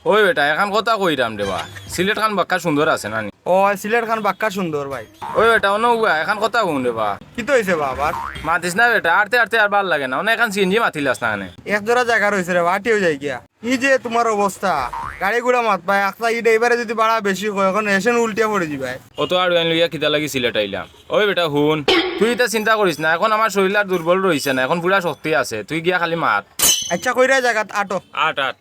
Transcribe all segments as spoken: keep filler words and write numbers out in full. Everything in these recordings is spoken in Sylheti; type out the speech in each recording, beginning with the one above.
ওই বেটা, এখান কথা কইরাম রে বা, সিলেট খান বাক্কা সুন্দর আছে না নি? ও, সিলেট খান বাক্কা সুন্দর ভাই। ওই বেটা, অনো উবা, এখান কথা কইন রে বা। কিতা অইছে বা আবার? মাতিস না বেটা, আটতে আটতে আর ভালা লাগে না, অনো এখান সিএনজি মাতিলাস না কেনে? এক জোড়া জাগা রইছে রে বা, আটিও যাই গিয়া। ই যে তুমার অবস্থা, গাড়ি ঘোড়া মাতবায়, আখতা ই ড্রাইভারে যুদি ভাড়া বেশি কয়, অখন হেষেন উল্টিয়া পড়ি যিবায়। অত আর ওয়াইন লইয়া কিতা লাগি সিলেট আইলাম? ওই বেটা হুন, তুই ইতা চিন্তা করিস না, অখন আমার শরীল আর দুর্বল রইছে না, অখন পুরা শক্তি আছে, তুই গিয়া খালি মাত। আচ্ছা, কইরা জাগাত আটো। আট, আট।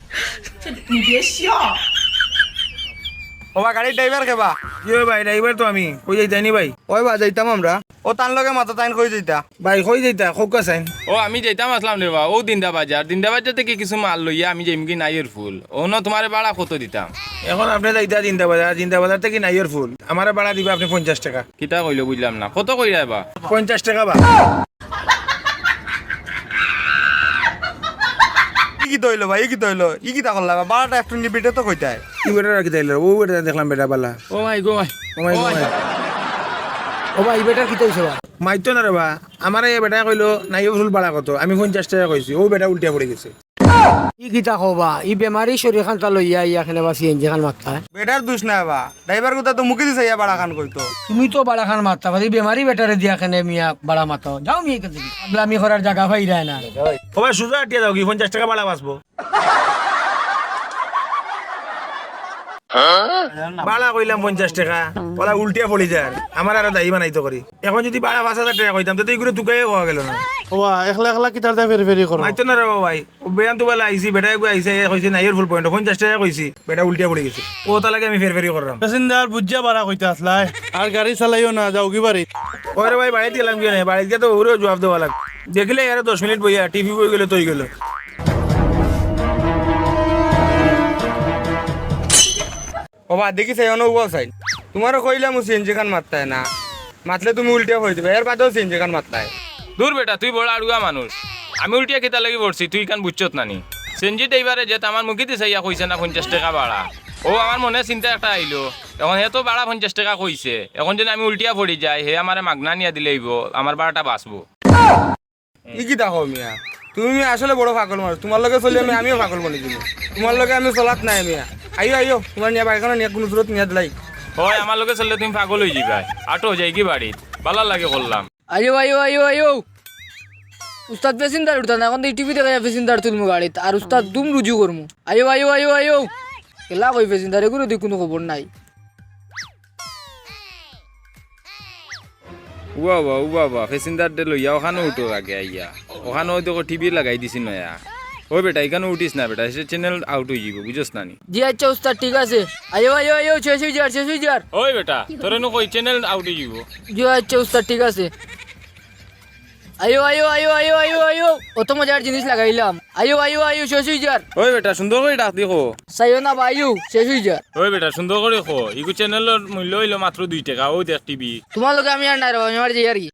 ও বা, গাড়ির ড্রাইভার কে বা? জি ওই ভাই, ড্রাইভার তো আমি। কই যাইতায় নি ভাই? ওই বা, যাইতাম আমরা। ও তান লগে মাতো, তাইন কই যাইতা? ভাই, কই যাইতা? কউক্কা চাইন। ও, আমি যাইতাম আছলাম রে বা, অউ জিন্দাবাজার। জিন্দাবাজার থাকি কিছু মাল লইয়া আমি যাইমুগি নাইরপুল। অনো তুমারে ভাড়া কত দিতাম? অখন আপনে যাইতা জিন্দাবাজার, জিন্দাবাজার থাকি নাইরপুল। আমারে ভাড়া দিবা আপনে পঞ্চাশ টেকা। কিতা কইলো বুঝলাম না। কত কইরায় বা? পঞ্চাশ টেকা বা। ই কিতা অইলো বা, ই কিতা অইলো? ই কিতা করলা বা? ভাড়াটা একটু নিবিড়ে তো কইতায়। ই বেটার আর কিতা অইলো? অউ বেটা দেখলাম বেটা ভালা। ও মাই গো মাই। ও মাই গো মাই। ও ভাই, ই বেটার কিতা অইছে বা? মাইতো না রে বা। আমারে ই বেটায় কইলো, "নাইরপুল ভাড়া কত?" আমি পঞ্চাশ টেকা কইছি। অউ বেটা উল্টিয়া পড়ি গেছে। ই কিতা কও বা? ই বেমারি শরীর খানতা লইয়া আইয়া কেনে বা সিএনজি খান মাততায়? বেটার দুষ নায় বা। ড্রাইভার গুতা তো মুখেদি চাইয়া ভাড়া খান কইতো। তুমি তো ভাড়া খান মাততা পারো, ই বেমারি বেটারে দিয়া কেনে মিয়া ভাড়া মাতো? যাও মিয়া ইখান থাকি। পাগলামি করার জাগা পাইরায় না। ও ভাই, সুজা আটিয়া যাওগি, পঞ্চাশ টেকা ভাড়া বাঁচবো। ভাড়া কইলাম পঞ্চাশ টেকা, অলা উল্টিয়া পড়ি যার, আমারে আরো দায়ী বানাইতো করি। অখন যুদি ভাড়া পাঁচ হাজার টেকা কইতাম, তে তো ইগুরে তুকাইয়া কওয়া গেলো না। ও বা, একলা একলা কিতার দায় ফেরি ফেরি করো? মাইতো না রে বা ভাই, ও বেয়ান তো ভালা আইছি, বেটা এগু আইছে, এ কইছে নাইরপুল পয়েন্ট, পঞ্চাশ টেকা কইছি, বেটা উল্টিয়া পড়ি গেছে। অউ তার লাগি আমি ফেরি ফেরি কররাম। প্যাসেঞ্জার বুঝিয়া ভাড়া কইতা আছলায়। আর গাড়ি চালাইও না, যাওগি বাড়িত। ওরে ভাই, বাড়িত গেলাম গিয়া নায়, বাড়িত গিয়া তো অউরে জুয়াপ দেওয়া লাগবো। দেখিলে আরো দশ মিনিট বইয়া, টিভি বই গেলে তৈ গেলো। ও বা, দেখিছ, অনো উবাও চাইন। তুমারে কইলাম অউ সিএনজি খান মাততায় না। মাতলে তুমি উল্টিয়া পড়ি যিবায়, এর বাদেও সিএনজি খান মাততায়। দুর বেটা, তুই বড় আড়ুয়া মানুষ। আমি উল্টিয়া কিতার লাগি পড়ছি, তুই ইখান বুঝছত না নি? সিএনজি ড্রাইভারে যেতা আমার মুখেদি চাইয়া কইছে না পঞ্চাশ টেকা ভাড়া। অউ আমার মনে চিন্তা একটা আইলো। অখন হে তো ভাড়া পঞ্চাশ টেকা কইছে, অখন যুদি আমি উল্টিয়া পড়ি যাই, হে আমারে মাগনা নিয়া দিলে অইবো, আমার ভাড়াটা বাঁচবো। ই কিতা কও মিয়া? তুমি মিয়া আসলে বড় পাগল মানুষ। তুমার লগে চলি আমি, আমিও পাগল বনি যিমু। তুমার লগে আমি চলাত নাই মিয়া। আইও, আইও, তুমার নিয়া বাড়িখানো নিয়া কুনু সুরত নিয়া দিলাই। অয়, আমার লগে চললে তুমি পাগল অই যিবায়। আটো, যাইগি বাড়িত। ভালা লাগে করলাম। আইও, আইও, আইও, আইও। উস্তাদ প্যাসেঞ্জার উঠতা না, অখন তো ই টিভি দেখাইয়া প্যাসেঞ্জার তুলমু গাড়িত। আর উস্তাদ দুম রুজু করমু। আইও, আইও, আইও, আইও। কেলা কই প্যাসেঞ্জার, এগুরে দি কুনু খবর নাই। ও বাবা, ও বাবা, প্যাসেঞ্জাররে লইয়া অখানো উঠো আগে আইয়া। অখানো অউ দেখো টিভি লাগাই দিছি নয়া। ওই বেটা, ইখানো উঠিস না বেটা, হে channel out অই যিবো, বুঝোস না নি? জি আচ্ছা উস্তাদ, ঠিক আছে। আইও, আইও, আইও, শেষ অই যার, শেষ অই যার। ওই বেটা, তোরে নু কই channel out অই যিবো। জি আচ্ছা উস্তাদ, ঠিক আছে। আইও, আইও, আইও, আইও, আইও, আইও। অত মজার জিনিস লাগাইলাম। আইও, আইও, আইও, শেষ অই যার। ওই বেটা, সুন্দর করি ডাক দি কো। চাইও না বা, আইও, শেষ অই যার। ওই বেটা, সুন্দর করি কো। ইগু channel-র মূল্য অইলো মাত্র দুই টেকা, অউ দেখ টিভি। তুমার লগে আমি আর নাই রে বা, আমি আর যাইয়ার গি।